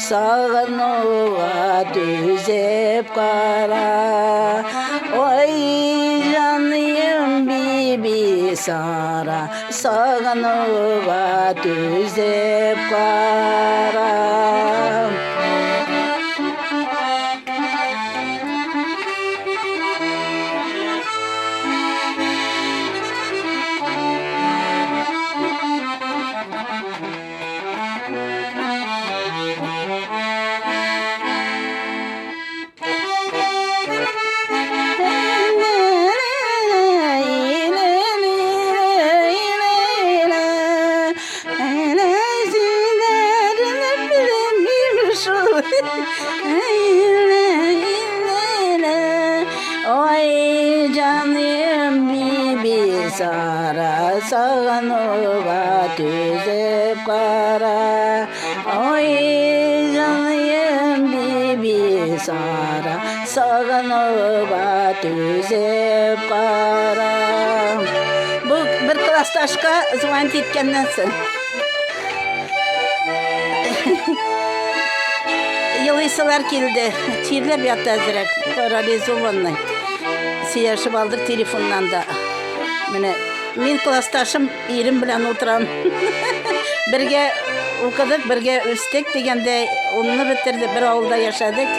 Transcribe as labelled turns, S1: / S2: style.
S1: Сагынуга түзеп кара. Ой, җаныем Биби Сара, сагынуга түзеп кара. Ой, җаным Биби Сара, сагынуга түзеп кара. Ой, җаным Биби Сара, сагынуга түзеп кара. Бу бер классташка звонить иткәннән соң. Елыйсылар килде. Чирләп ятты әзрәк, парализованный. Сөйләшеп алдык телефоннан да. Менә мин классташым ирем белән утырам. Бергә укыдык, бергә үстек дигәндәй, унны бетердек, бер авылда яшәдек.